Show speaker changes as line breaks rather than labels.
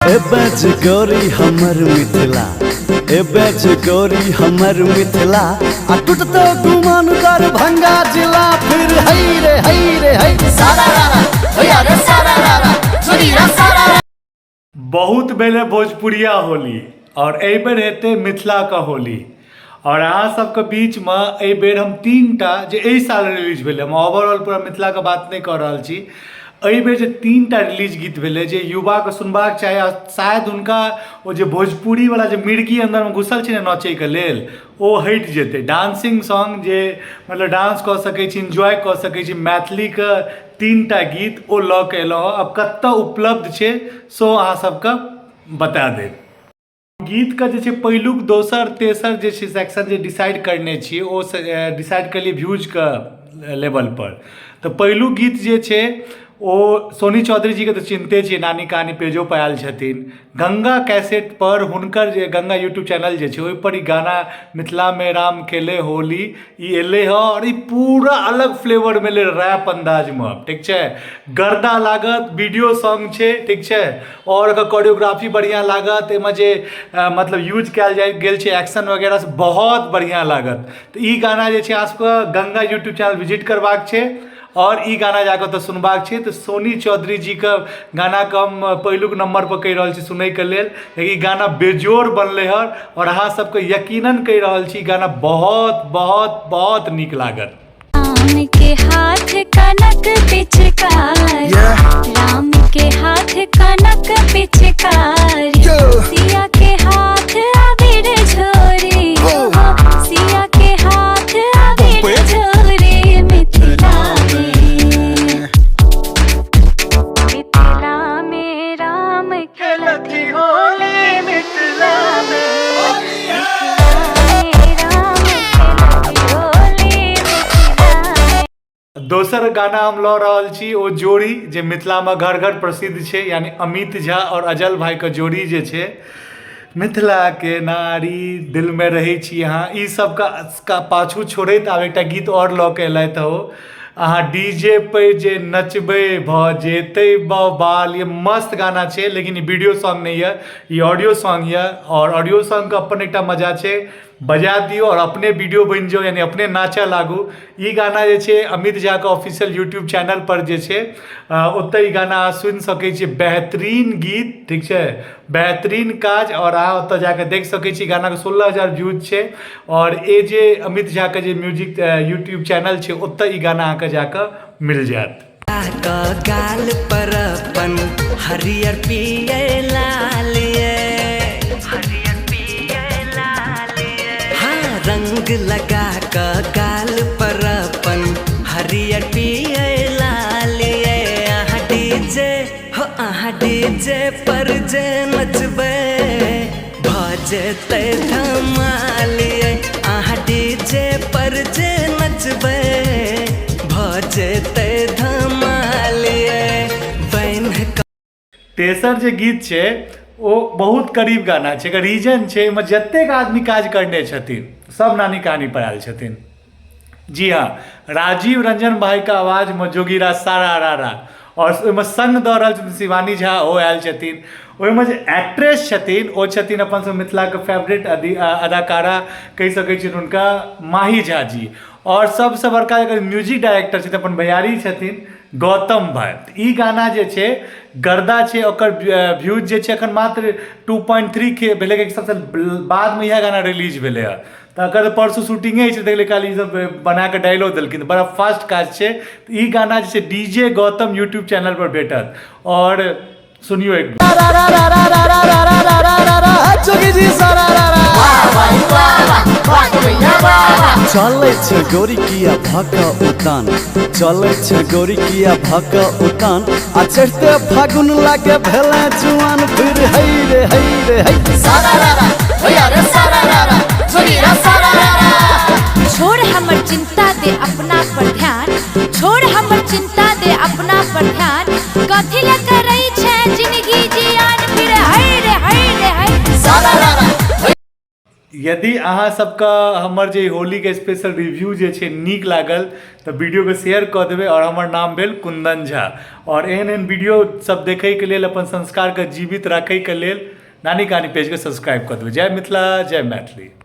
ए बेच गोरी हमर मिथिला, ए बेच गोरी हमर मिथिला, आ टूटतो गुमान दरभंगा जिला। फिर हई रे हई रे हई सारा रारा
भैया रे सारा रारा सुनी रे सारा रारा।
बहुत भेलै भोजपुरिया होली और एहि बेर हेतै मिथिलाके होली। और अहाँ सबके बीचमे एहि बेर हम 3टा जे एहि साल रिलीज भेलै, हम ओवरऑल पूरा मिथिलाके बात नहि कऽ रहल छी, एहि बेर जे 3टा रिलीज गीत भेलै जे युवाके सुनबाक चाही आ शायद हुनका ओ जे भोजपुरीवला जे मिर्गी अन्दरमे घुसल छै ने नचैके लेल, ओ हटि जेतै। डांसिंग सॉन्ग जे मतलब डांस कऽ सकै छी, इन्जॉय कऽ सकै छी, मैथिलीके 3टा गीत ओ लऽ कऽ एलहुँ हँ। आब कतऽ उपलब्ध छै सो अहाँ सबके बता देब। गीतके जे छै पहिलुक दोसर तेसर जे छै सेक्शन जे डिसाइड करने छियै, ओ डिसाइड केलियै व्यूजके लेवलपर। तऽ पहिलुक गीत जे छै ओ सोनी चौधरी जीके तऽ चिन्हते छियै, नानी कहानी पेजोपर आयल छथिन। गंगा कैसेटपर हुनकर जे गंगा यूट्यूब चैनल जे छै ओहिपर ई गाना मिथिलामे राम खेले होली ई एलै हँ और ई पूरा अलग फ्लेवरमे एलै रैप अन्दाजमे, ठीक छै, गर्दा लागत, वीडियो सॉन्ग छै, ठीक छै, और एकर कोरियोग्राफी बढ़िआँ लागत, एहिमे जे मतलब यूज कयल जाइ गेल छै एक्शन वगैरह से बहुत बढ़िआँ लागत। तऽ ई गाना जे छै अहाँ सबके गंगा यूट्यूब चैनल विजिट करबाक छै और ई गाना जाकऽ ओतऽ सुनबाक छै। तऽ सोनी चौधरी जीके गानाके हम पहिलुक नम्बरपर कहि रहल छी सुनैके लेल, ई गाना बेजोड़ बनलै हँ और अहाँ सबके यकीनन कहि रहल छी गाना बहुत बहुत बहुत नीक लागत।
राम के हाथ कनक पिचकारी, राम के हाथ कनक पिचकारी, सिया के हाथ अबीर झोरी, सिया के हाथ अबीर झोरी। मिथिला में, मिथिला में राम खेलती होली, मिथिला में, मिथिला में राम खेलती होली, मिथिला में।
दोसर गाना हम लऽ रहल छी ओ जोड़ी जे मिथिलामे घर घर प्रसिद्ध छै, यानी अमित झा और अजल भाईके जोड़ी जे छै, मिथिलाके नारी दिलमे रहै छी अहाँ, ई सबके पाछू छोड़ैत आब एकटा गीत आओर लऽ कऽ एलथि हो। अहाँ डी जे पर जे नचबै भऽ जेतै बवाल, ये मस्त गाना छै, लेकिन ई वीडियो सॉन्ग नहि यऽ, ई ऑडियो सॉन्ग यऽ और ऑडियो सॉन्गके अपन एकटा मजा छै, बजा दियौ और अपने वीडियो बनि जाउ, यानी अपने नाचऽ लागू। ई गाना जे छै अमित झाके ऑफिशियल यूट्यूब चैनल पर जे छै ओतऽ ई गाना अहाँ सुनि सकै छी। बेहतरीन गीत, ठीक छै, बेहतरीन काज और अहाँ ओतऽ जाकऽ देख सकै छी। गानाके 16,000 व्यूज छै और ए जे अमित झाके जे म्यूजिक यूट्यूब चैनल छै ओतऽ ई गाना अहाँके जाकऽ मिल जायत।
गाल पर अपन हरियर पियर लाल ये, हरियर पियर लाल ये, हाँ रंग लगा क गाल पर अपन हरियर पियर लाल ये। अहाँ डीजे हो, अहाँ डीजे पर जे नचबै भऽ जेतै धमाल ये। अहाँ डीजे पर जे नचबै भऽ जेतै धमाल ये। बन्ह
तेसर जे गीत छै ओ बहुत करीब गाना छै, एकर रीजन छै एहिमे जतेक आदमी काज करने छथिन सब नानी कहानी पर आयल छथिन। जी हाँ, राजीव रंजन भाईके आवाजमे जोगीरा सारा रारा और ओहिमे संग दऽ रहल छथिन शिवानी झा, ओ आयल छथिन। ओहिमे जे एक्ट्रेस छथिन ओ छथिन अपन सब मिथिलाके फेवरेट अदाकारा कहि सकै छियनि हुनका, माही झा जी। और सबसँ बड़का एकर म्यूजिक डायरेक्टर छथिन अपन भैयारी छथिन गौतम भाई। ई गाना जे छै गर्दा छै, ओकर व्यूज जे छै एखन मात्र 2.3 के भेलै, कियाकि सबसँ बादमे इएह गाना रिलीज भेलै हँ। तऽ एकर परसू शूटिंगे होइ छै, देखलियै काल्हि ई सब बना कऽ डालिओ देलखिन, बड़ा फास्ट काज छै। तऽ ई गाना जे छै D J Gautam YouTube channel पर भेटत और सुनियो एक बेर।
रा रा रा रा रा रा रा रा रा रा रा जोगी जी सारा रा रा। चलै छै गोरी किया भक उतान, चलै छै गोरी किया भक उतान, आ चढ़ते फागुन लागे भेलै जुआन। फिर हई रे हई रे हई
सारा रारा भैया रे सारा रारा जोगी रा सारा रारा।
छोड़ हमर चिंता दे अपना पर ध्यान, छोड़ हमर चिंता दे अपना पर ध्यान, कथी ले करै छै जिंदगी जियान। फिर हई रे हई रे हई
सारा रारा।
यदि अहाँ सबके हमर जे होलीके स्पेशल रिव्यू जे छै नीक लागल तऽ वीडियोके शेयर कऽ देबै। आओर हमर नाम भेल कुन्दन झा, आओर एहन एहन वीडियो सब देखैके लेल, अपन संस्कारके जीवित राखैके लेल नानी कहानी पेजके सब्सक्राइब कऽ देबै। जय मिथिला, जय मैथिली।